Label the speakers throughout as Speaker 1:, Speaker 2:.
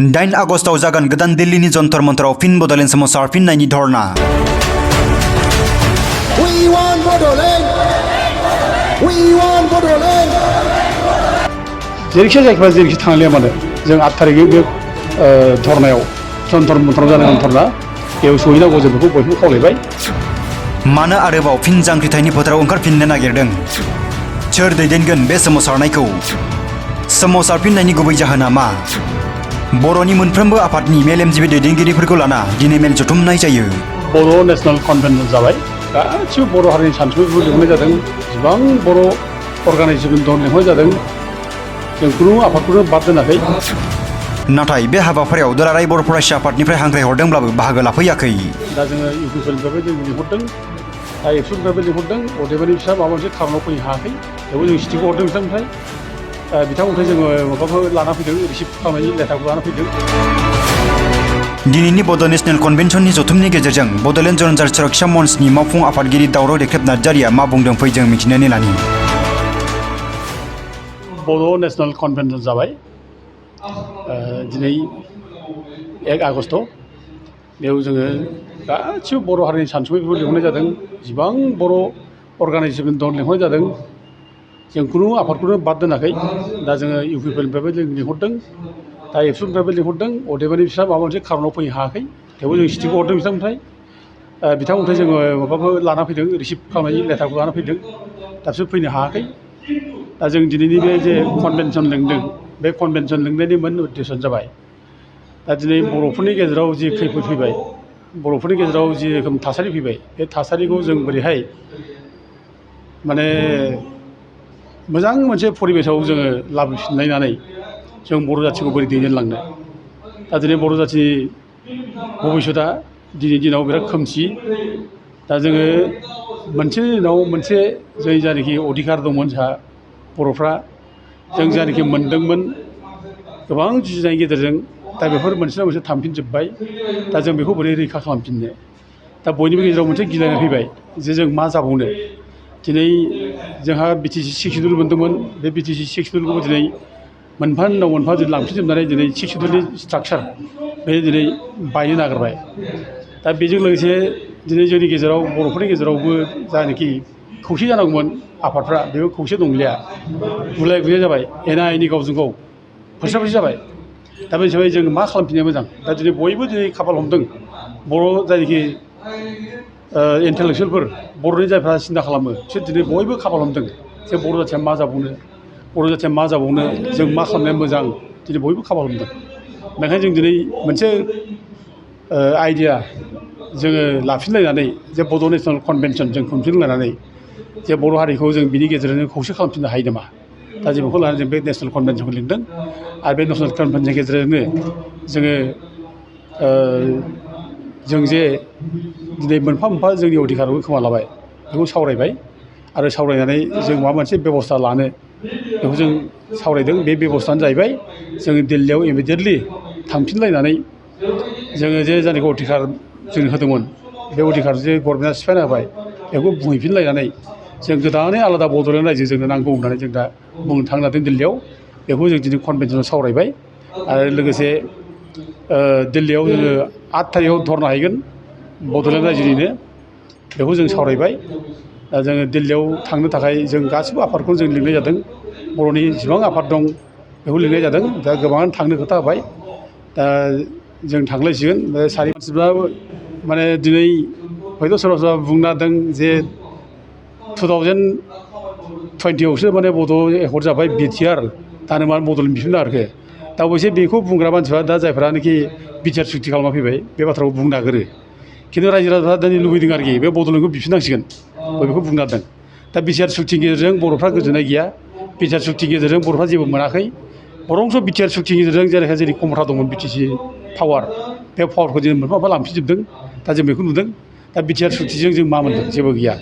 Speaker 1: 9 आगस्टआव जागोन गोदान दिल्लीनि जन्तर मन्तराव फिन बड'लेण्ड सोमावसारफिननायनि धरना।
Speaker 2: We want Bodoland! We want Bodoland!
Speaker 3: जेरैखि जायखिबा जेरैखि थांलिया मानो जों 8 थारिखै बे धरनायाव जन्तर मन्तर जानाय धरना बेयाव सहैनांगौ जों बेखौ बयबो खावलायबाय।
Speaker 1: मानो आरोबाव फिन जांख्रिथायनि फोथाराव ओंखारफिननो नागिरदों? सोर दैदेनगोन बे सोमावसारनायखौ? सोमावसारफिननायनि गुबै जाहोना मा? बर'नि मोनफ्रोमबो आफादनि मेलेमजिबि दैदेनगिरिफोरखौ लाना दिनै मेल जथुमनाय जायो।
Speaker 3: बर' नेशनेल कन्भेन्सन जाबाय। गासिबो बर' हारिनि सानथौगिरिफोरखौ लिंहरनाय जादों। जेसेबां बर' अर्गानाइजेसन दं लिंहरनाय जादों। जों खुनु आफादखौनो बाद दोनाखै।
Speaker 1: नाथाय बे हाबाफारियाव दुलाराय बर' फरायसा आफादनिफ्राय हांख्रायहरदोंब्लाबो बाहागो लाफैयाखै।
Speaker 3: दा जोङो इउपिपिएलनिफ्रायबो जों लिंहरदों, दा एबसुनिफ्रायबो लिंहरदों। अदेबानि बिस्रा माबा मोनसे खारनाव फैनो हायाखै। बेखौ जों सिटिखौ हरदों बिथांनिफ्राय। बिथांमोननिफ्राय जोङो माबाखौ लाना फैदों, रिसिभ खालामनायनि लेटारखौ लाना फैदों।
Speaker 1: दिनैनि बड' नेशनेल कन्भेन्सननि जथुमनि गेजेरजों बड'लेण्ड जनजाति सुरक्षा मन्चनि मावफुं आफादगिरि दावराव देख्रेब नार्जारिया मा बुंदों फै जों मिथिनानै लानि।
Speaker 3: बर' नेशनेल कन्भेन्सन जाबाय। दिनै 1 आगस्ट बेयाव जोङो गासिबो बर' हारिनि सानसुमैफोरखौ लिंहरनाय जादों। जेसेबां बर' अर्गानाइजेसन दं लिंहरनाय जादों। जों खुनु आफादखौनो बाद दोनाखै। दा जोङो इउपिपिएलनिफ्रायबो जों लिंहरदों, दा एबसुनिफ्रायबो लिंहरदों। अदेबानि बिस्रा माबा मोनसे खारनाव फैनो हायाखै। थेवबो जों सिटिखौ हरदों बिथांमोननिफ्राय जोङो माबाखौ लाना फैदों, रिसिभ खालामनायनि लेटारखौ लाना फैदों। दा बिसोर फैनो हायाखै। दा जों दिनैनि बे जे कन्भेन्सन लिंदों, बे कन्भेन्सन लिंनायनि मोन उद्देश्यआनो जाबाय दा दिनै बर'फोरनि गेजेराव जि खैफोद फैबाय, बर'फोरनि गेजेराव जि रोखोम थासारि फैबाय, बे थासारिखौ जों बोरैहाय माने मोजां मोनसे परिबेसाव जोङो लाबोफिनलायनानै जों बर' जाथिखौ बोरै दैदेनलांनो। दा दिनै बर' जाथिनि भबिष्यतआ दिनैनि दिनाव बिराद खोमसि। दा जोङो मोनसे दिनाव मोनसे जों जायनाखि अधिकार दंमोन जोंहा बर'फ्रा, जों जायनाखि मोनदोंमोन गोबां जुजिनायनि गेजेरजों, दा बेफोर मोनसे नङा मोनसे थांफिनजोब्बाय। दा जों बेखौ बोरै रैखा खालामफिननो? दा बयनिबो गेजेराव मोनसे गिलायनाय फैबाय जे जों मा जाबावनो। दिनै जोंहा बिटिसि 6 सिडुल मोनदोंमोन। बे बिटिसि 6 सिडुलखौबो दिनै मोनफा उनाव मोनफा दिनै लांफिनजोबनानै दिनै 6 सिडुलनि स्ट्राक्चार बे दिनै बायनो नागिरबाय। दा बेजों लोगोसे दिनै जोंनि गेजेराव बर'फोरनि गेजेरावबो जायनाखि खौसे जानांगौमोन आफादफ्रा, बेबो खौसे नंलिया। गुलाय गुजाय जाबाय, एना एनि गावजों गाव फोसावसै जाबाय। दा बे हिसाबै जों मा खालामफिननाया मोजां? दा दिनै बयबो दिनै खाफाल हमदों। बर' जायनाखि इन्टेलेक्सुवेलफोर, बर'नि जायफ्रा सिन्था खालामो, बिसोर दिनै बयबो खाफाल हमदों जे बर' जाथिया मा जाबावनो, बर' जाथिया मा जाबावनो, जों मा खालामनाया मोजां, दिनै बयबो खाफाल हमदों। बेनिखायनो जों दिनै मोनसे आइडिया जोङो लाफिनलायनानै जे बड' नेशनेल कन्भेन्सन जों खुंफिनलायनानै जे बर' हारिखौ जों बिनि गेजेरजों खौसे खालामफिननो हायो नामा? दा जों बेखौ लानानै जों बे नेशनेल कन्भेन्सनखौ लिंदों। आरो बे नेशनेल कन्भेन्सननि गेजेरजोंनो जोङो जों जे दिनै मोनफा मोनफा जोंनि अधिकारखौ खोमा लाबाय, बेखौ सावरायबाय। आरो सावरायनानै जों माबा मोनसे बेबस्था लानो बेखौ जों सावरायदों। बे बेबस्थायानो जाहैबाय जों दिल्लीयाव इमिडियेटलि थांफिनलायनानै जोङो जे जायनाखि अधिकार जों होदोंमोन, बे अधिकार जे गभर्नमेन्टआ सिफायना होबाय, बेखौ बुंहैफिनलायनानै जों गोदानै आलादा बड'लेण्ड रायजो जोंनो नांगौ होननानै जों दा बुंनो थांनो नागिरदों दिल्लीयाव। बेखौ जों दिनै कन्भेन्सनाव सावरायबाय। आरो लोगोसे दिल्लीयाव जोङो 8 थारिखआव धरना हैगोन बड'लेण्ड रायजोनिनो, बेखौ जों सावरायबाय। दा जोङो दिल्लीयाव थांनो थाखाय जों गासिबो आफादखौ जों लिंनाय जादों। बर'नि जेसेबां आफाद दं बेखौ लिंनाय जादों। दा गोबाङानो थांनो खोथा होबाय। दा जों थांलायसिगोन। सारि मानसिफ्रा माने दिनै हयथ' सोरबा सोरबा बुंनो नागिरदों जे 2020आवसो माने बड' एकर्ड जाबाय बिटिआर, दानो मानो बड'लेण्ड बिफिननो नागिरखो? दा अबयसे बेखौ बुंग्रा मानसिफ्रा दा जायफ्रानोखि बिटिआर सुक्ति खालामना फैबाय, बे बाथ्राखौ बुंनो नागिरो। खिन्थु रायजो राजाफ्रा दिनै लुबैदों आरोखि बे बड'लेण्डखौ बिफिननांसिगोन, बेखौ बुंनो नागिरदों। दा बिटिआर सुक्तिनि गेजेरजों बर'फ्रा गोजोननाय गैया। बिटिआर सुक्तिनि गेजेरजों बर'फ्रा जेबो मोनाखै। बरंस' बिटिआर सुक्तिनि गेजेरजों जेरैहाय जोंनि खमथा दंमोन बिटिसि पावार, बे पावारखौ जों मोनफा मोनफा लांफिनजोबदों। दा जों बेखौ नुदों। दा बिटिआर सुक्तिजों जों मा मोनदों? जेबो गैया।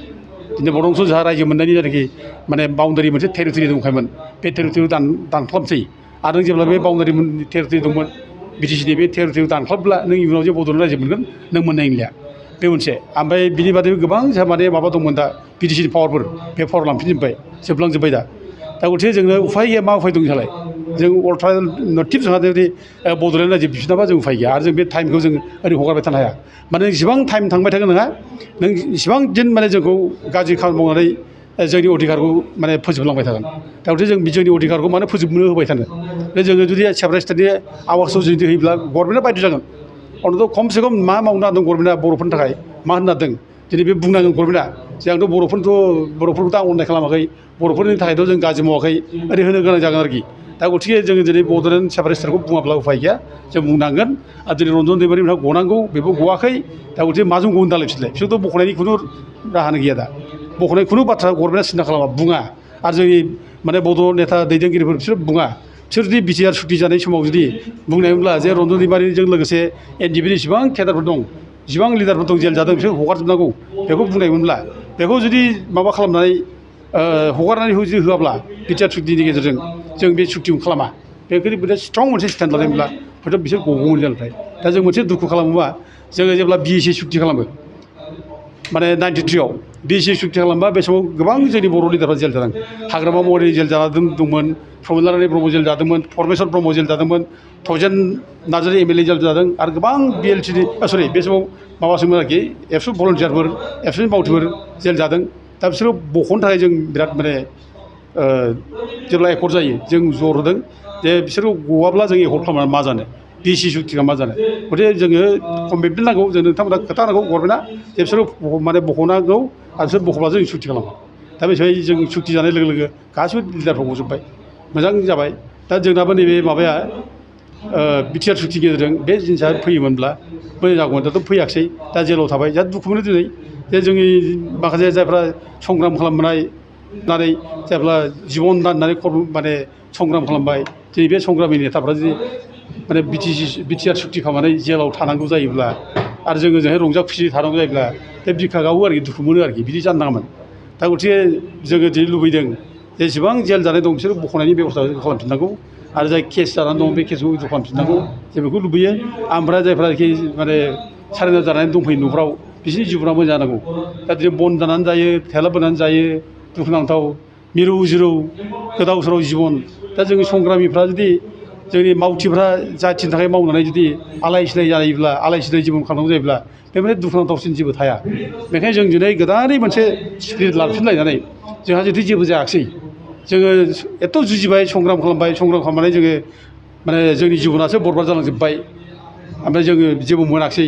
Speaker 3: दिनै बरंस' जोंहा रायजो मोननायनि जायनाखि माने बाउण्डारि मोनसे टेरिटरि दंखायोमोन, बे टेरिटरिखौ दानख्लाबसै। आरो नों जेब्ला बे बाउण्डारि टेरिटरि दंमोन बिटिसिनि, बे टेरिटरिखौ दानख्लाबब्ला नों इयुनाव जे बड'लेण्ड रायजो मोनगोन नों मोननाय नंलिया। बे मोनसे। ओमफ्राय बिनि बादैबो गोबां जोंहा माने माबा दंमोन, दा बिटिसिनि पावारफोर, बे पावार लांफिनजोब्बाय, जोबलांजोब्बाय दा। दा गथिखे जोंनो उफाय गैया। मा उफाय दं जोंहालाय? जों अल्टारनेटिभ जोंहा जुदि बड'लेण्ड रायजो बिफिनाबा जों उफाय गैया आरो जों बे टाइमखौ जों ओरै हगारबाय थानो हाया माने जेसेबां टाइम थांबाय थागोन नोंहा नों इसेबां दिन माने जोंखौ गाज्रि खामानि मावनानै जोंनि अधिकारखौ माने फोजोबलांबाय थागोन दा गथिखे जों जोंनि अधिकारखौ मानो फोजोबनो होबाय थानो जोङो जुदि सेपारेट स्टेटनि आवाजखौ जुदि होयोब्ला गभर्नमेन्टआ बायद' जागोन अन्त खमसे खम मा मावनो हादों गभर्नमेन्टआ बर'फोरनि थाखाय मा होननो हादों दिनै बे बुंनांगोन गभर्नमेन्टआ जे आंथ' बर'फोरखौथ' आं अननाय खालामाखै बर'फोरनि थाखायथ' जों गाज्रि मावाखै ओरै होनो गोनां जागोन आरोखि दा गथिखे जोङो दिनै बड'लेण्ड सेपारेट स्टेटखौ बुङाब्ला उफाय गैया जों बुंनांगोन आरो दिनै रन्जन दैमारिमोनहा गनांगौ बेबो गवाखै दा गथिखे माजों गगोन दालाय बिसोरथ' बख'नायनि खुनु राहानो गैया दा बख'नाय खुनु बाथ्रा गभर्नमेन्टआ सिन्था खालामा बुङा आरो जोंनि माने बड' नेता दैदेनगिरिफोर बिसोर बुङा बिसोर जुदि बिटिआर सुक्ति जानाय समाव जुदि बुंनायमोनब्ला जे रन्जन दैमारिजों लोगोसे एनडिएफबिनि जेसेबां केडारफोर दं जेसेबां लिडारफोर दं जेल जादों बिसोर हगारजोबनांगौ बेखौ बुंनायमोनब्ला बेखौ जुदि माबा खालामनानै हगारनानै जुदि होआब्ला बिटिआर सुक्तिनि गेजेरजों जों बे सुक्तिखौ खालामा बेखौ स्ट्रं मोनसे स्टेन्ड लानायमोनब्ला हयथ' बिसोर गगौमोन जेलनिफ्राय दा जों मोनसे दुखु खालामोबा जोङो जेब्ला बिएसि सुक्ति खालामो माने 93आव बिएसि सुक्ति खालामबा बे समाव गोबां जोंनि बर' लिडारफ्रा जेल जादों हाग्रामा महिलारि जेल दंमोन प्रमद ब्रह्म जेल जादोंमोन परमेश्वर ब्रह्म जेल जादोंमन थजेन नार्जारि एमएलए जेल जादों आरो गोबां बिएलटिनि सरि बे समाव माबासोमोन आरोखि एबसु भलन्टियारफोर एबसुनि मावथिफोर जेल जादों दा बिसोरखौ बख'नो थाखाय जों बिराद माने जेब्ला एकर्ड जायो जों जर होदों जे बिसोरखौ गवाब्ला जों एकर्ड खालामनानै मा जानो बिएसि सुक्तिखौ मा जानो गथिखे जोङो कमिटमेन्ट नांगौ जों नोंथांमोना खोथा नांगौ गभर्नमेन्टआ जे बिसोरो माने बख'नांगौ आरो बिसोर बख'ब्ला जों सुक्ति खालामो दा बे हिसाबै जों सुक्ति जानाय लोगो लोगो गासिबो लिडारफ्रा गजोब्बाय मोजां जाबाय दा जोंनाबो नैबे माबाया बिटिआर सुक्तिनि गेजेरजों बे जिनिसा फैयोमोनब्ला मोजां जागौमोन दाथ' फैयाखिसै दा जेलाव थाबाय जा दुखु मोनो दिनै जे जोंनि माखासे जायफ्रा संग्राम खालामनाय होननानै जायफ्रा जिबन दाननानै माने संग्राम खालामबाय दिनै बे संग्रामनि नेताफ्रा जुदि माने बिटिआर सुक्ति खालामनानै जेलाव थानांगौ जायोब्ला आरो जोङो ओजोंहाय रंजा खुसि थानांगौ जायोब्ला बे बिखा गावो आरोखि दुखु मोनो आरोखि बिदि जानो नाङामोन दा गथिखे जोङो दिनै लुबैदों जेसेबां जेल जानाय दं बिसोर बख'नायनि बेब'स्था खालामफिननांगौ आरो जाय केस जानानै दं बे केसखौ उइद्र' खालामफिननांगौ जों बेखौ लुबैयो ओमफ्राय जायफ्राखि माने सारेन्डार जानानै दंफैयो न'फ्राव बिसोरनि जिउफ्रा मोजां जानांगौ दा दिनै बन दानानै जायो थेला बोनानै जायो दुखुनांथाव मिरौ जिरौ गोदाव सोराव जिबन दा जोंनि संग्रामिफ्रा जुदि जोंनि मावथिफ्रा जाथिनि थाखाय मावनानै जुदि आलाय सिलाय जायोब्ला आलाय सिलाय जिबन खालामनांगौ जायोब्ला बे माने दुखुनांथावसिन जेबो थाया बेखायनो जों दिनै गोदानै मोनसे स्पिरिट लाफिनलायनानै जोंहा जुदि जेबो जायाखिसै जोङो एथ' जुजिबाय संग्राम खालामनानै जोङो माने जोंनि जिबनासो बरबाद जालांजोब्बाय ओमफ्राय जोङो जेबो मोनाखिसै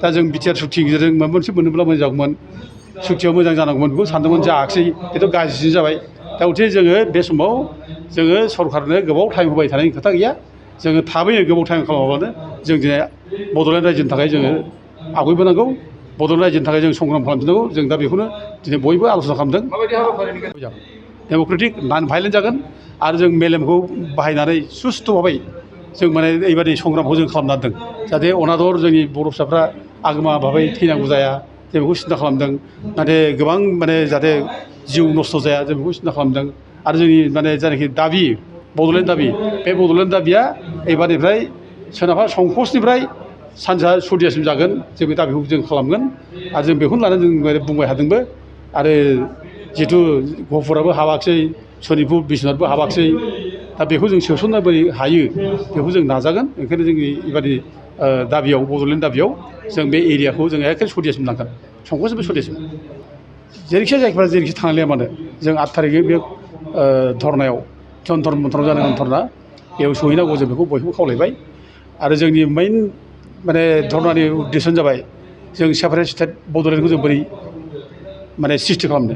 Speaker 3: दा जों बिटिआर सुक्तिनि गेजेरजों माबा मोनसे मोनोब्ला मोजां जागौमोन सुक्तियाव मोजां जानांगौमोन बेखौ सानदोंमोन जायाखिसै बेथ' गाज्रिसिन जाबाय दा गथिखे जोङो बे समाव जोङो सरकारनो गोबाव टाइम होबाय थानायनि खोथा गैया जोङो थाबैनो गोबाव टाइम खालामाब्लानो जों दिनै बड'लेण्ड रायजोनि थाखाय जोङो आवगायबोनांगौ बड'लेण्ड रायजोनि थाखाय जों संग्राम खालामफिननांगौ जों दा बेखौनो दिनै बयबो आल'सना खालामदों डेम'क्रेटिक नन भायलेन्ट जागोन आरो जों मेलेमखौ बाहायनानै सुस्थ' भाबै जों माने ओरैबायदि संग्रामखौ जों खालामना दोनदों जाहाथे अनादर जोंनि बर' फिसाफ्रा आगोमा भाबै थैनांगौ जाया जों बेखौ सिन्था खालामदों नाथाय गोबां माने जाहाथे जिउ नस्थ' जाया जों बेखौ सिन्था खालामदों आरो जोंनि माने जायनाखि दाबि बड'लेण्ड दाबि बे बड'लेण्ड दाबिया एबारनिफ्राय सोनाबहा संकसनिफ्राय सानजा सदियासिम जागोन जों बे दाबिखौ जों खालामगोन आरो जों बेखौनो लानानै जों बुंबाय थादोंबो आरो जिहेथु गहपुराबो हाबाखिसै सनितपुर बिश्वनाथबो हाबाखिसै दा बेखौ जों सोसननो बोरै हायो बेखौ जों नाजागोन ओंखायनो जोंनि बेबादि दाबियाव बड'लेण्ड दाबियाव जों बे एरियाखौ जों एखे सदियासिम लांगोन संकसनिफ्राय सदियासिम जेरैखि जायगाफ्रा जेरैखि थांलाया मानो जों 8 थारिखै बे धरनायाव जन्तर मन्थर जानाय धरना बेयाव सहैनांगौ जों बेखौ बयखौबो खावलायबाय आरो जोंनि मेइन माने धरनानि उद्देश्यानो जाबाय जों सेपारेट स्टेट बड'लेण्डखौ जों बोरै माने सृष्टि खालामनो